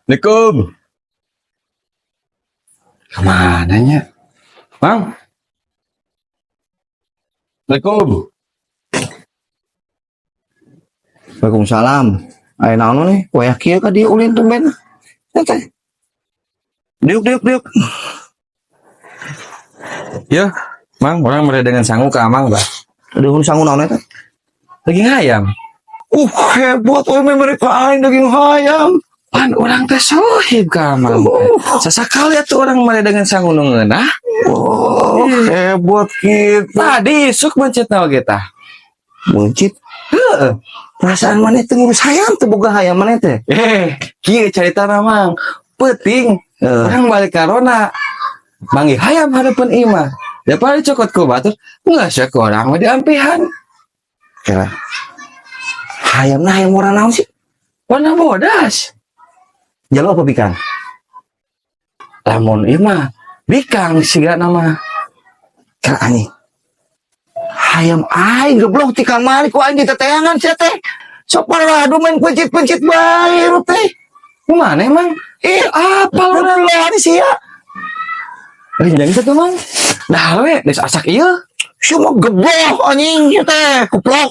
Assalamualaikum. Kemana nya? Bang. Assalamualaikum. Waalaikumsalam. Aya naon nih? Wayah kieu ka dieu ulin tumben. Teh. Diuk, diuk, diuk. Ya, Mang, urang mere dagean sangu ke Amang, Bah. Aduh, sangu naon eta? Daging ayam. Hebat euy, mere ka aing daging hayam. Pan urang teh sohib ka Amang. Sasakali atuh urang mere dagean sangu nu ngeunah. Oh, hebat gitu. Tadi isuk mencitna oge tah. Mencit. Heeh. Perasaan maneh teh ngurus hayam, teu boga hayam maneh teh? Eh, kieu caritana, Mang. Peuting, urang balik ka ronda. Manggih hayam hareupeun imah. Daripada dicokot ku batur, geus ya ku urang mah diampihan. Kira. Hayamna hayam warna naon sih? Warna bodas. Jalu apa bikang? Lamun ieu mah bikang siga nama. Kira anjing. Hayam aing geblok ti kamari ku aing diteteangan sia teh. Sok parado main pencit-pencit bae lu teh. Kumaha emang? Ih, Apa urang? Geblok sia. Eh, jangan satu, Mang. Nah, we, geus asak ieu. Sia mah geblok anjing sia teh, kuplok.